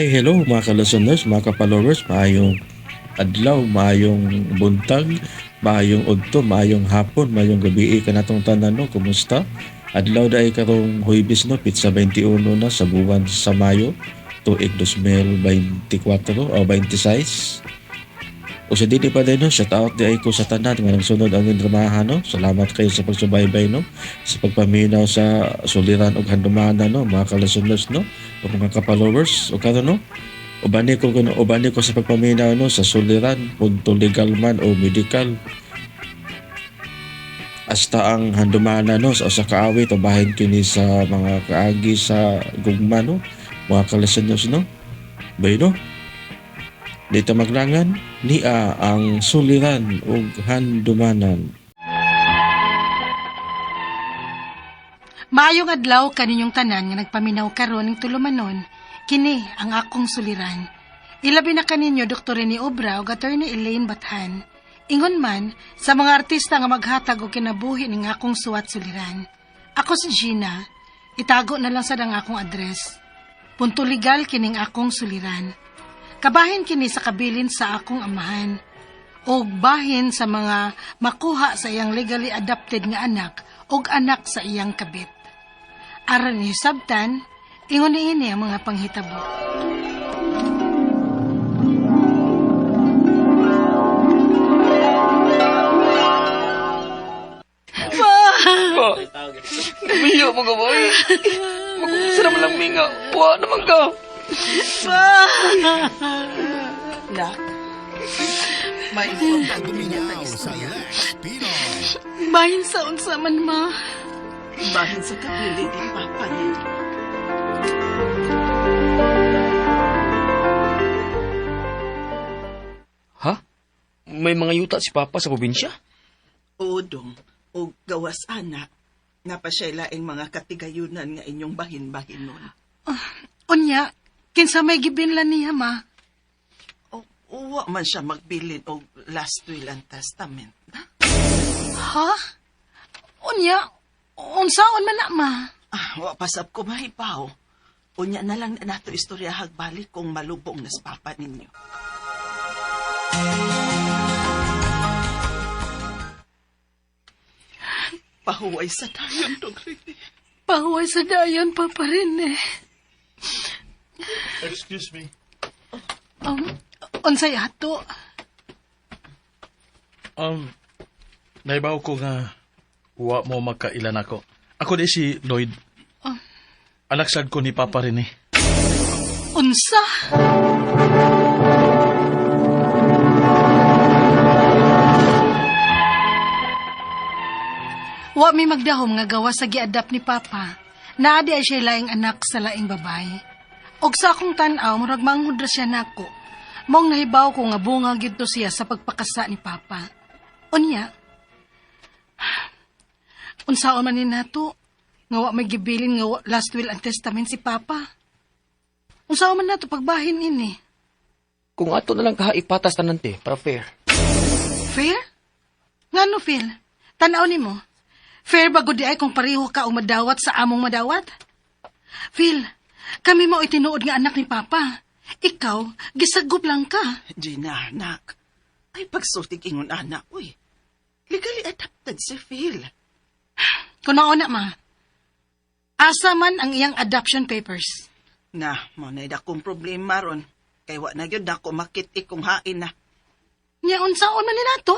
Hi, hello mga ka-listeners, mga ka-followers, maayong adlaw, maayong buntag, maayong udto, maayong hapon, maayong gabi kanatong tanan no, kumusta? Adlaw dai karong Huwebes no, pitsa 21 na sa buwan sa Mayo, tuig 2024 o 26. O sa dili pa din no, shout out di ay ko sa tanan nga nagsunod ang dramahan no. Salamat kayo sa pagsubaybay no, sa pagpaminaw sa suliran og handumanan no, mga ka-listeners no, o mga ka-followers o karon no. Ubani ko kuno, ubani ko sa pagpaminaw no sa suliran punto legal man o medical. Hasta ang handumanan no sa usa ka awit o bahin kini sa mga kaagi sa gugma no, mga ka-listeners no. Bay no. Dito maglangan niya ang suliran ug handumanan. Maayong adlaw kaninyong tanan nga nagpaminaw karon ning tulumanon, kini ang akong suliran. Ilabi na kaninyo Dr. Rene Obra ug Attorney Elaine Bathan. Ingon man sa mga artista nga maghatag og kinabuhi ning akong suwat suliran. Ako si Gina, itago na lang sad ang akong address. Punto legal kining akong suliran. Kabahin kini sa kabilin sa akong amahan og bahin sa mga makuha sa iyang legally adopted nga anak og anak sa iyang kabit. Aron ni sabtan, ingon niini ang mga panghitabo. Ma! Miyo mo ka, boy. Magkumsa naman lang minga. Wa naman ka. Ma! Nak, maimportante niya tang istorya. Bahin sa unsa man, ma. Bahin sa kabili ni Papa niya. Ha? May mga yuta si Papa sa probinsya? Oo, dong. O gawas anak. Napa siya laing mga katigayunan nga inyong bahin-bahin nun. Unya, kinsa may gibinlan niya, ma? O, uwa man siya magbilin og last will and testament. Na? Ha? Unya, unsaon man na, ma? Ah, wa pasab ko mahibaw. Unya na lang na nato istorya hagbalik kung malubong nas papa ninyo. Pahuway sa dayon, Dong Rene. Pahuway sa dayon, Papa Rene. Excuse me. Unsay ato? Naibaw ko nga wa mo magkailan ako. Ako di si Lloyd. Oh. Anak sad ko ni Papa Rene. Unsa? Wa mi magdahom nga gawa sa giadapt ni Papa. Naa di ay siya laing anak sa laing babae. Og sa akong tan-aw, murag manghud ra siya nako. Mong nahibaw ko nga bunga gyud to siya sa pagpakasa ni Papa. Unya, unsaon man ni nato nga wa may gibilin nga last will and testament si Papa. Unsaon man nato pagbahin ini? Kung ato na lang kaha ipatas tanan te, para fair. Fair? Ngano, Phil? Tan-aw nimo. Fair ba gud di ay kung pareho ka o madawat sa among madawat? Phil, kami mao itinuod nga anak ni Papa. Ikaw, gisagop lang ka. Gina, anak. Ay, pagsultig ingon anak, uy. Legally adopted si Phil. Kuno na, ma. Asa man ang iyang adoption papers? Na, mo na akong problema ron. Kay wa na gyud ako makit-i kung hain na. Nya unsaon man ni nato?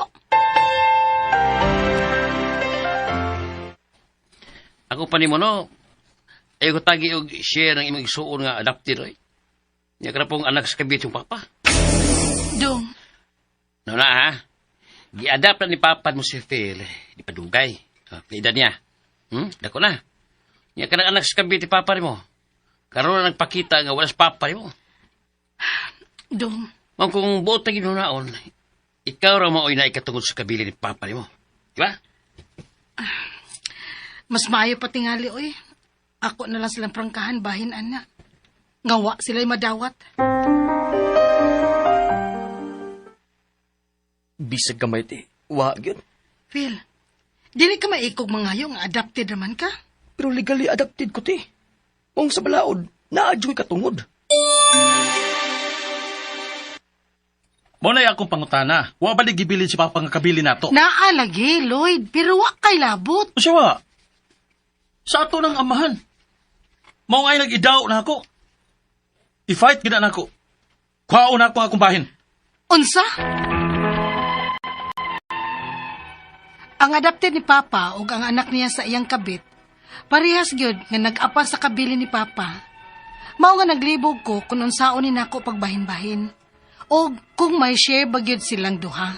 Ako pa nimo no, ay ko tagi og share ng imong igsuon nga adopted oy. Nya ka pong anak sa kabit yung papa. Dong. No na ha. Gi-adapt na ni papa mo si Phil, di pa dugay. Oh, edad niya. Dako na. Nya ka anak sa kabit ni papa nimo. Karon na nagpakita nga wala sa papa nimo. Dong. Mao kung buot na ginunaon, ikaw ra maoy na ikatungod sa kabili ni papa nimo. Di ba? Mas maayo pa tingali oy. Ako na lang silang prangkahan bahin ana. Ngawa sila'y madawat. Bisag gamay te, wa gyud. Phil, dili ka maikog mangayo nga adopted raman ka. Pero legally adopted ko te. Kung sa balaod, naa jud katungod. Mao na akong pangutana. Wa ba di gibilin si Papa nga kabilin nato? Naa lagi, Lloyd, pero wa kay labot. Siya wa. Sa ato ng amahan. Mao ngay nag-idaw na ako. I-fight gina nako. Kuhaon na ako ang akong bahin. Unsa? Ang adopted ni Papa ug ang anak niya sa iyang kabit, parehas gyud nga nag-apa sa kabili ni Papa. Mao nga naglibog ko kung unsaon ni nako pagbahin-bahin o kung may share ba gyud silang duha.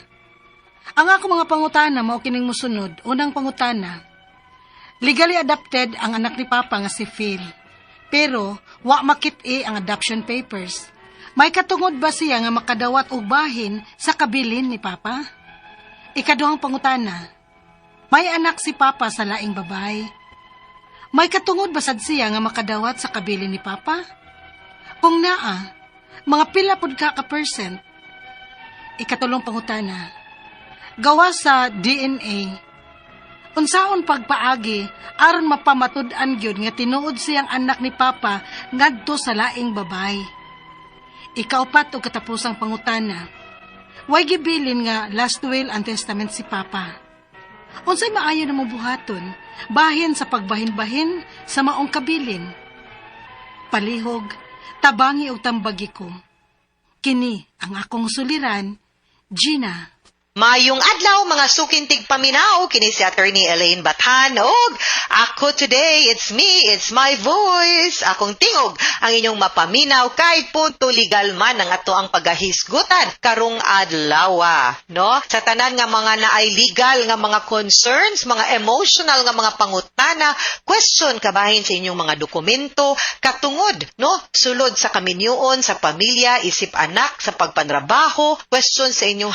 Ang ako mga pangutana mao kining mosunod. Unang pangutana, legally adopted ang anak ni Papa nga si Phil. Pero wa makit-i ang adoption papers. May katungod ba siya nga makadawat og bahin sa kabilin ni Papa? Ikaduhang pangutana, may anak si Papa sa laing babae. May katungod ba sad siya nga makadawat sa kabilin ni Papa? Kung naa, mga pila pud ka ka percent? Ikatulong pangutana, gawa sa DNA, unsaon pagpaagi aron mapamatud-an gyud nga tinuod siyang anak ni Papa ngadto sa laing babay? Ikaupat o katapusang pangutana, way gibilin nga last will and testament si Papa. Unsay maayo na mo buhaton bahin sa pagbahin-bahin sa maong kabilin? Palihog, tabangi og tambagi ko. Kini ang akong suliran, Gina. Mayong adlaw, mga suking tigpaminaw, kini si Attorney Elaine Bathan og ako today, it's me, it's my voice, akong tingog ang inyong mapaminaw kahit punto legal man ang ato ang pagahisgutan karong adlaw, no? Sa tanan nga mga naay legal nga mga concerns, mga emotional nga mga pangutana, question kabahin sa inyong mga dokumento, katungod, no? Sulod sa kaminyuon, sa pamilya, isip anak, sa pagpanrabaho, question sa inyong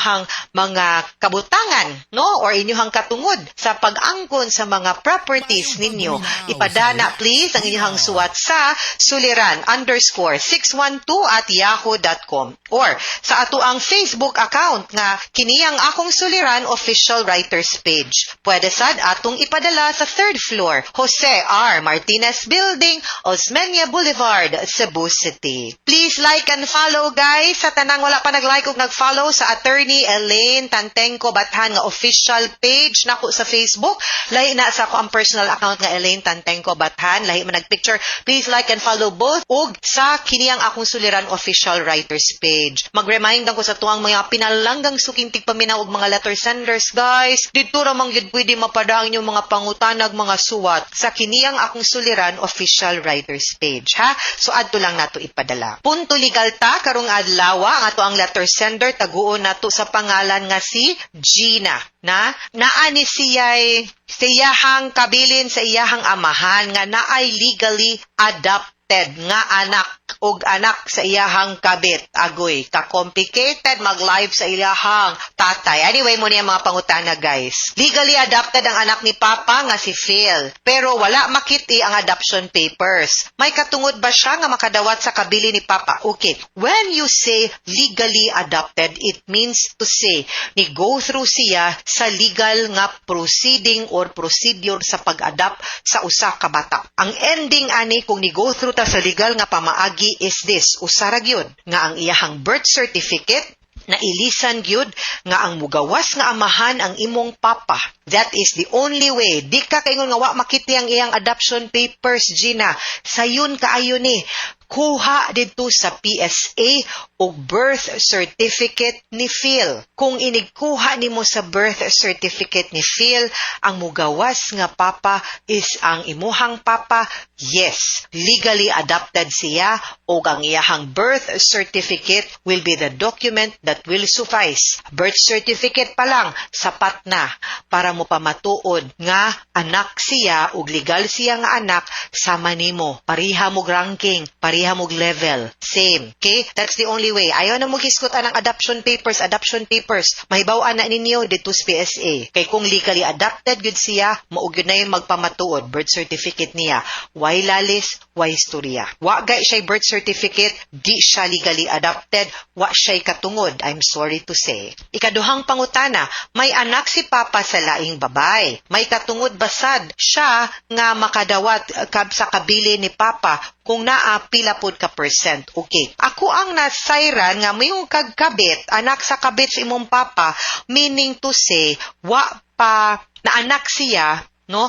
mga kabutangan, no? Or inyong katungod sa pag-angkon sa mga properties ninyo. Ipadana please ang inyong suwat sa suliran_612@yahoo.com or sa ato ang Facebook account nga kini ang Akong Suliran Official Writers Page. Pwede sad atong ipadala sa third floor, Jose R. Martinez Building, Osmeña Boulevard, Cebu City. Please like and follow, guys, sa tanang wala pa nag-like ug nag-follow sa Attorney Elaine Tantengco Bathan nga official page nako sa Facebook. Lahi na sa ako ang personal account nga Elaine Tantengco Bathan. Lahi man nagpicture. Please like and follow both ug sa kini ang Akong Suliran Official Writers Page. Mag-remind ko sa tuang mga pinalanggang suking tigpaminaw ug mga letter senders, guys. Didto ra man gyud pwede mapada ang inyong mga pangutanag, mga suwat sa kini ang Akong Suliran Official Writers Page, ha. So adto lang nato ipadala. Punto legal ta karong adlaw. Ang ato ang letter sender, taguon nato sa pangalan nga si Gina, na naa ni siya'y siyahang kabilin sa iyahang amahan nga naay legally adopted nga anak og anak sa iyahang kabit. Agoy, ka-complicated mag-live sa iyahang tatay. Anyway, mao ni ang mga pangutana, guys. Legally adopted ang anak ni Papa nga si Phil, pero wala makiti ang adoption papers. May katungod ba siya nga makadawat sa kabili ni Papa? Okay, when you say legally adopted, it means to say ni go through siya sa legal nga proceeding or procedure sa pag-adopt sa usa ka bata. Ang ending ani kung ni go through ta sa legal nga pamaagi is this: usara gyud nga ang iyahang birth certificate na ilisan gyud nga ang mugawas nga amahan ang imong papa. That is the only way. Di ka kaingon nga wa makiti ang iyang adoption papers, Gina. Sayon kaayo ni. Kuha didto sa PSA og birth certificate ni Phil. Kung inigkuha nimo sa birth certificate ni Phil, ang mugawas nga papa is ang imuhang papa, yes, legally adopted siya og ang iyahang birth certificate will be the document that will suffice. Birth certificate pa lang, sapat na para mo pamatuod nga anak siya ug legal siya nga anak sama nimo. Pariha mo ranking, pariha mo level. Same. Okay? That's the only way. Ayaw na mo hisgot ang adoption papers, adoption papers. Mahibaw-an na ninyo dito sa PSA. Kay kung legally adopted gyud siya, mao gyud na yung magpamatuod birth certificate niya. Way lalis, Wa istorya. Wa gay siya birth certificate, di siya legally adopted, wa siya'y katungod, I'm sorry to say. Ikaduhang pangutana, may anak si Papa sa laing babay. May katungod basad siya nga makadawat sa kabili ni Papa kung naa pila pod ka percent? Okay. Ako ang nasayran nga mayong kagkabit, anak sa kabit sa imong papa, meaning to say, wa pa na anak siya, no?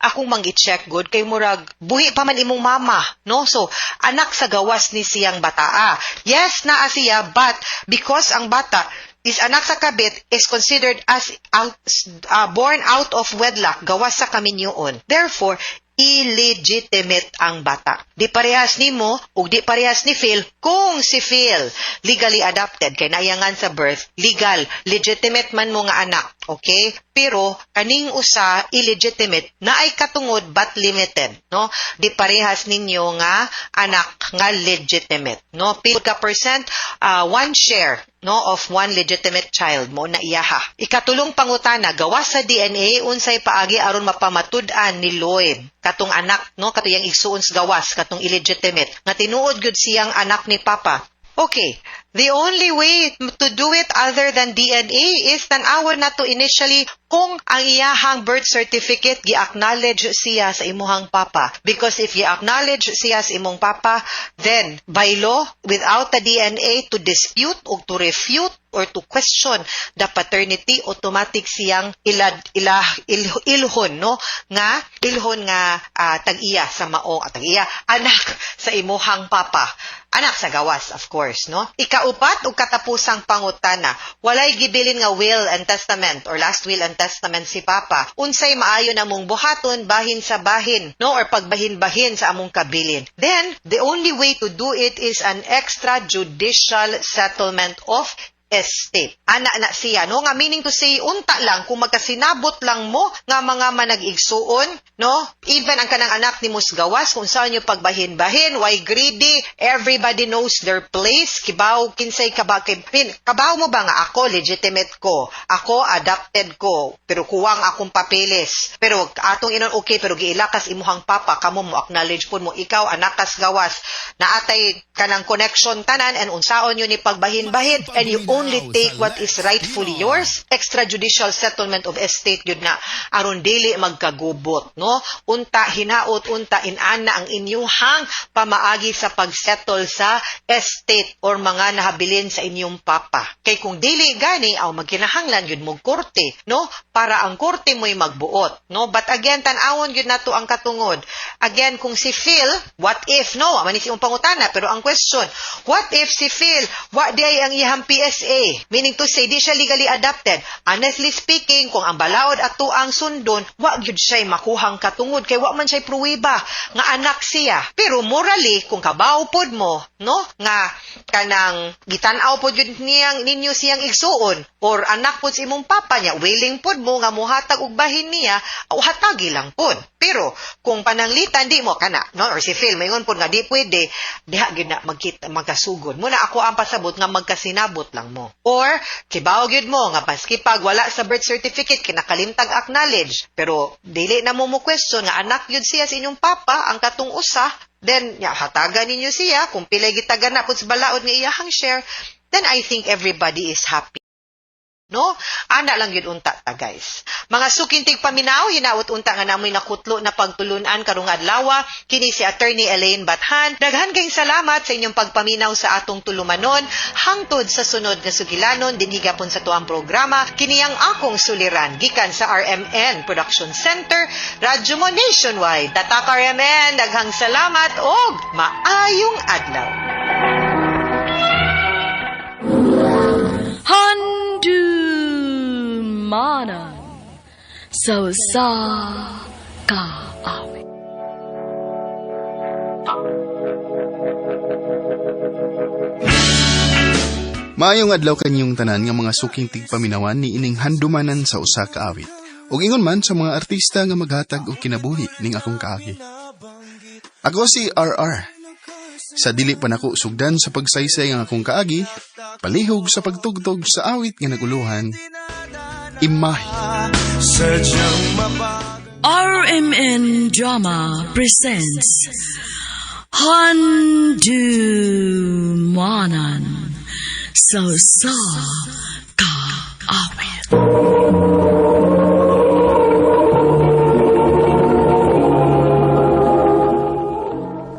Akong mang i-check good kay murag buhi pa man imong mama, no? So anak sa gawas ni siyang bataa, yes, naa siya, but because ang bata is anak sa kabit is considered as born out of wedlock, gawas sa kaminyoon, therefore illegitimate ang bata. Di parehas nimo ug di parehas ni Phil kung si Phil legally adopted kay naiyangan sa birth, legal, legitimate man mo nga anak, okay? Pero kaning usa illegitimate, naay katungod but limited, no? Di parehas ninyo nga anak nga legitimate, no? Pila ka percent, one share, no, of one legitimate child mo na iyaha. Ikatulong pangutana, gawas sa DNA, unsay paagi aron mapamatud-an ni Lloyd katong anak, no, katong igsuon sa gawas, katong illegitimate nga tinuod gyud siyang anak ni Papa? Okay, the only way to do it other than DNA is tan-awon na to initially kung ang iyahang birth certificate gi-acknowledge siya sa imuhang papa. Because if gi-acknowledge siya sa imong papa, then by law, without the DNA to dispute or to refute or to question the paternity, automatic siyang ilad ilah il, ilhon, no, nga ilhon nga tag-iya sa mao at tag-iya, anak sa imuhang papa, anak sa gawas, of course, no? Ikaupat ug katapusang pangutana, walay gibilin nga will and testament or last will and testament si Papa, unsay maayo namong buhaton bahin sa bahin, no, or pagbahin-bahin sa among kabilin? Then the only way to do it is an extrajudicial settlement of estate. Ana na siya, no? Nga meaning to say, unta lang, kung magkasinabot lang mo nga mga manag-igsuon, no? Even ang kanang anak ni Musgawas, kung saan nyo pagbahin-bahin, why greedy, everybody knows their place, kibaw, kinsay kaba, kay, kabaw mo ba nga ako, legitimate ko, ako, adopted ko, pero kuwang akong papeles. Pero atong inon, okay, pero giilakas imuhang papa, kamo mo acknowledge po mo, ikaw, anak kas gawas, naatay kanang connection tanan, and unsaon yun ni pagbahin-bahin, and you only take what is rightfully yours, extrajudicial settlement of estate yun na, aron dili magkagubot, no? Unta, hinaot, unta, inana ang inyuhang pamaagi sa pagsettle sa estate or mga nahabilin sa inyong papa. Kay kung dili gani, aw magkinahanglan yun mo korte, no? Para ang korte mo'y magbuot, no? But again, tan-awon yun nato ang katungod. Again, kung si Phil, what if, no? Manis imong pangutana, pero ang question, what if si Phil, wa di ay ang iyang PSA? Meaning to say, di siya legally adopted. Honestly speaking, kung ang balaod ato ang sundon, wa gyud siya makuhang katungod kay wa man siya pruweba nga anak siya. Pero morally, kung kabaw pod mo, no, nga kanang gitan-aw pod gyud niyang ninyo siyang igsuon or anak pod sa imong papa niya, willing pod mo nga muhatag og bahin niya, o hatagi lang pod. Pero kung pananglitan di mo kana, no, or si Phil maingon pod nga di pwede, diha gyud na magkita magkasugod. Muna ako ang pasabot nga magkasinabot lang mo. Or kibaw gyud mo nga maski pag wala sa birth certificate kinakalimtag acknowledge, pero dili na mo mo question nga anak gyud siya sa inyong papa ang katong usa, then ya hatagan ninyo siya kung pilay gitagan na pud sa balaod nga iyahang share, then I think everybody is happy. No? Ana lang yun unta ta, guys. Mga suking tigpaminaw, hinaot unta nga namoy nakutlo na pagtulunan karong adlaw. Kini si Attorney Elaine Bathan. Daghan kayong salamat sa inyong pagpaminaw sa atong tulumanon. Hangtod sa sunod nga sugilanon dinhi gapon sa tuang programa, kini ang akong suliran gikan sa RMN Production Center, Radyo Mo Nationwide. Tatak RMN, daghang salamat og maayong adlaw. Handumanan sa usa ka awit. Maayong adlaw kanyong tanan nga mga suking tigpaminawan ni ining handumanan sa usa ka awit. Ug ingon man sa mga artista nga maghatag og kinabuhi ning akong kaagi. Ako si RR. Sa dili pa nako sugdan sa pagsaysay ang akong kaagi, palihog sa pagtugtog sa awit nga naguluhan, Imahe. RMN Drama presents Handumanan sa Usa Ka Awit.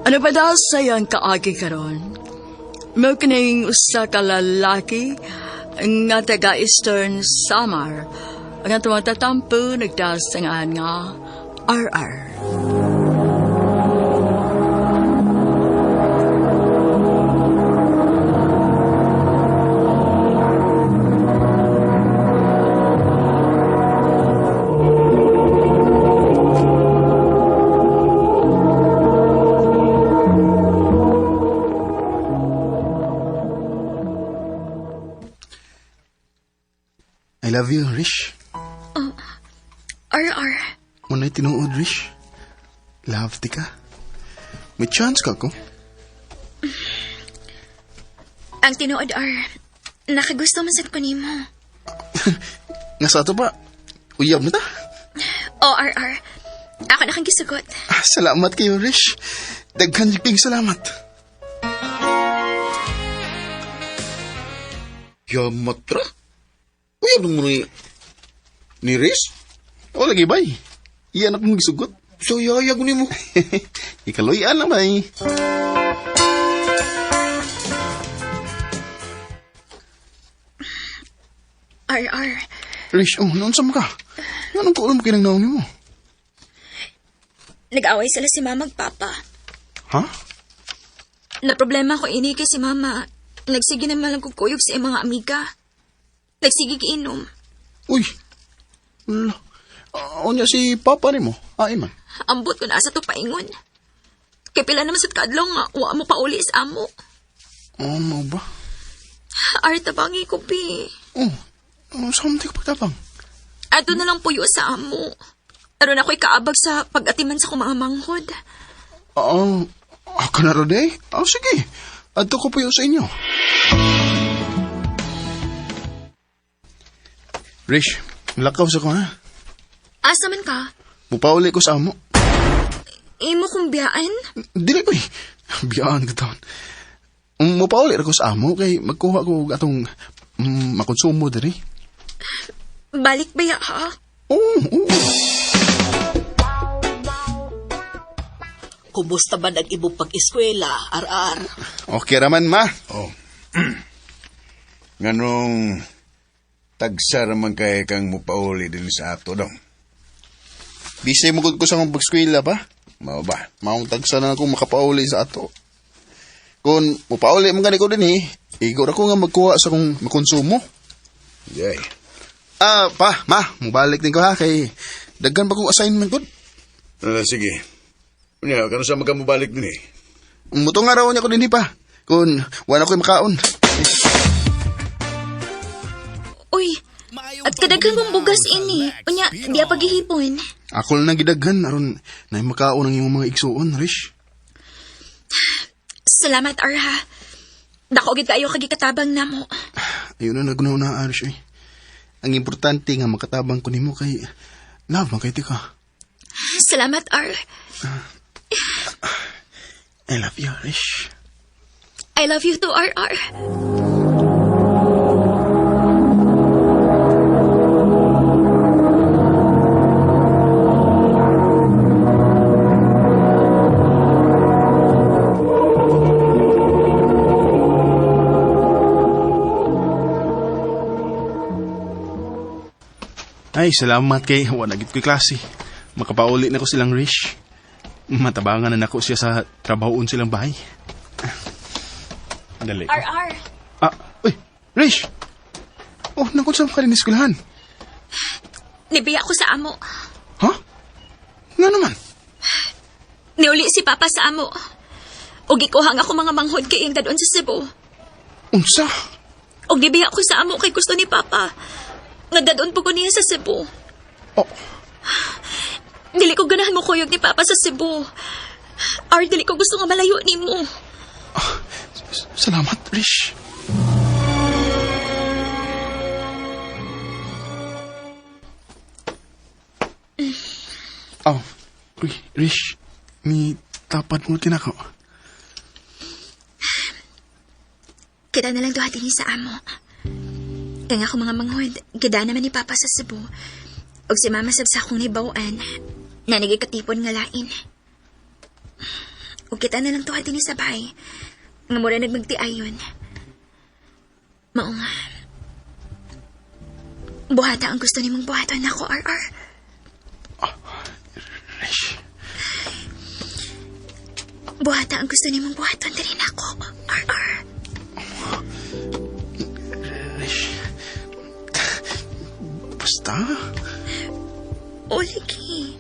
Ano pa daw sayang kaagi karon? Mao kining usa ka lalaki nga taga Eastern Samar ang atong tatampo nagdasangan nga RR. I love you, Rish. RR, Muna'y tinuod, Rish. Love ti ka. May chance ka ko. ang tinuod R, nakagusto man sad ko nimo. Nga sa ato pa, uyab na ta. O RR, ako na kang gisugot. Ah, salamat kayo, Rish. Daghan jud kayong salamat. Yamatra? Uyab mo ni... Ni Riz? O lagi bay. Iyan akong gisugot. So yayag ni mo. Ikaluyan lang bay. RR, Rish, oh, noon sa ka? Anong kuulam kinang naong nimo? nag-away sila si mama ug papa. Ha? Na problema ko ini kay si mama. Nagsige naman lang kog kuyog sa iyang mga amiga. Nagsige giinom. Uy. Ala. Ah, unya si papa nimo. Ay man. Ambot ko na sa to paingon. Kay pila naman sad kaadlaw nga wa mo pauli sa amo. Oh, mao ba? R, tabangi ko pi. Oh, oh sa ko pagtabang? Ato na lang puyo sa amo. Aron ako'y kaabag sa pag-atiman sa akong mga manghod. Oo, ako na ro day. Oh, sige. Adto ko po yun sa inyo. Rish, lakaw sa ko ha. Asa man ka? Mupauli ko sa amo. Imo kong biyaan? Dili ko eh. Biyaan ka taon. Mupauli ra ko sa amo kay magkuha ko og atong makonsumo diri. Balik ba ya ha? Oo, oo. Kumusta ba ang imong pag-eskwela, RR? Okay raman ma. Oh. Nganong tagsa raman kay kang mupauli din sa ato dong. Busy mo gud ko sa akong pag-eskwela pa. Mao ba? Maong tagsa na ako makapauli sa ato. Kung mupauli man gani ko din eh, igo ra ko nga magkuha sa akong makonsumo. Yay. Ah, pa, ma, mubalik din ko ha kay daghan pa kong assignment gud. Ala, sige. Unya, kano sa magkamubalik din eh. Mutong araw niya ko din pa. Kung wala ko'y makaon. Uy, at kadaghan kong bugas ini. Unya, di pa gihipon. Ako lang gidaghan aron na makaon ang imong mga igsuon, Rish. Salamat, Arha. Dako gid kayo kagikatabang namo. Ayun na nagunaw na, Rish. Eh. Ang importante nga makatabang ko nimo kay love man kay tika. Salamat, R. I love you, Rish. I love you too, RR. Ay, salamat kay wala gid ko'y klase. Makapauli na ko silang Rish. Matabangan na nako siya sa trabahoon silang bahay. Dali. RR. Ah, uy, Rish! Oh, nangkot sa mga eskwelahan. Nibiya ko sa amo. Ha? Nga naman. Niuli si Papa sa amo. Ug gikuha nga ako mga manghod kay iyang dadon sa Cebu. Unsa? Ug nibiya ko sa amo kay gusto ni Papa. Nga dadon po ko niya sa Cebu. Oh. Dili ko ganahan mo kuyog ni Papa sa Cebu. Ar, dili ko gusto nga malayo nimo. Salamat, Rish. Oh, uy, Rish, ni tapad mo tinako. Kita na lang duha dinhi sa amo. Kaya nga akong mga manghod, gida naman ni Papa sa Cebu. Og si Mama sab sa akong nahibaw-an, na nagikatipon nga lain. Og kita na lang duha dinhi sa bahay, nga mura nagmagtiayon. Mao nga. Buhata ang gusto nimong buhaton nako, RR. Rish. Buhata ang gusto nimong buhaton diri nako, RR. Rish. Basta. O, lagi.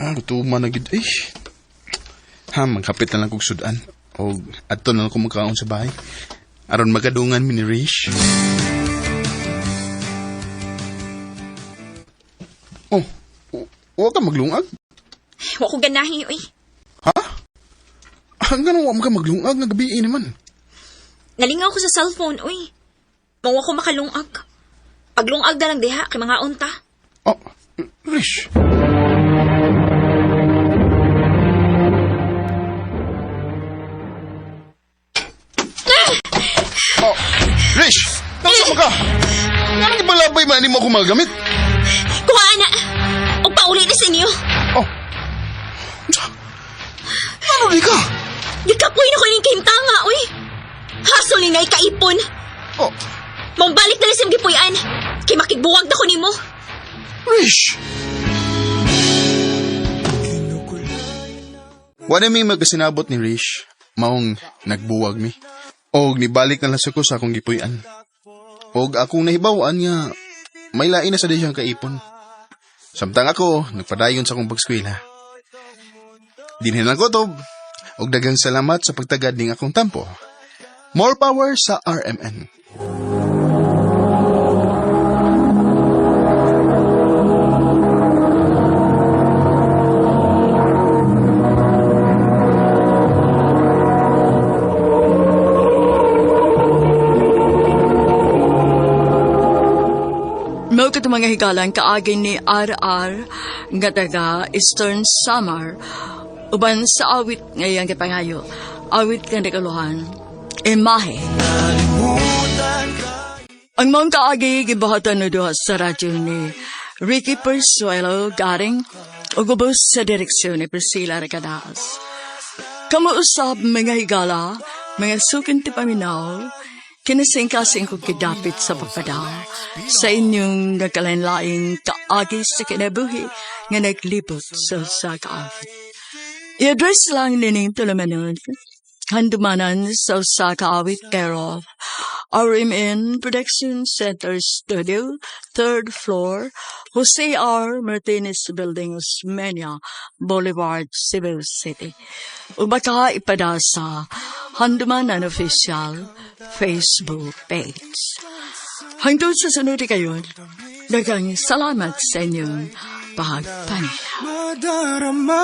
Ah, gutuman na gid. Eh. Ha, magkapit na lang kog sudan. O, adto na lang ko magkaon sa bahay. Aron magadungan mi ni Rish. Oh, wa ka maglungag? Wa ko ganahi, uy. Ha? Hanggang wa mo ka maglungag nga gabi naman. Nalingaw ko sa cellphone, uy. Mawa ko makalungag. Paglungag na lang diha, kay mga unta. Oh, Rish. Oh, Rish! Nasa mo ka? Nga nang ibalabay man mo ako magamit? Kuha na! Og pauli na sa inyo. Oh. Ano di ka? Gikapoy na ko ining kahimtanga, uy. Hasol ni na ikaipon. Oh. Mambalik na lang sa gipuy-an. Kay makigbuwag na ko nimo. Rish! Wala mi magkasinabot ni Rish. Maong nagbuwag mi. Og nibalik na lang sa ko sa akong gipuy-an. Og akong nahibaw-an nga may lain na sa di siyang kaipon. Samtang ako, nagpadayon sa akong pagskwela. Dinhin lang ko tob. Og daghang salamat sa pagtagad ning akong tampo. More power sa RMN. Mao kato mga higalan kaagi ni RR nga taga Eastern Samar uban sa awit ngayang gipangayo. Awit nga nagaluhan. Imahe. Ang mga kaagi gibuhatan na duha sa radyo ni Ricky Persuelo Garing ug ubos sa direksyon ni Priscilla Recadas. Kamuusap mga higala, mga sukin ti paminaw, kinasingkasing ko gidapit sa pagpadaw sa inyong nagkalain-laing kaagi sa kinabuhi nga naglibot sa usa ka awit. I-address lang nining tulumanon, handumanan sa usa ka awit care of RMN Production Center Studio, 3rd floor, Jose R. Martinez Building, Osmeña Boulevard, Cebu City. O baka ipada sa Handumanan Official Facebook page. Hangtod sa sunod kayon, daghang salamat sa inyong pagpaminaw. Madarama.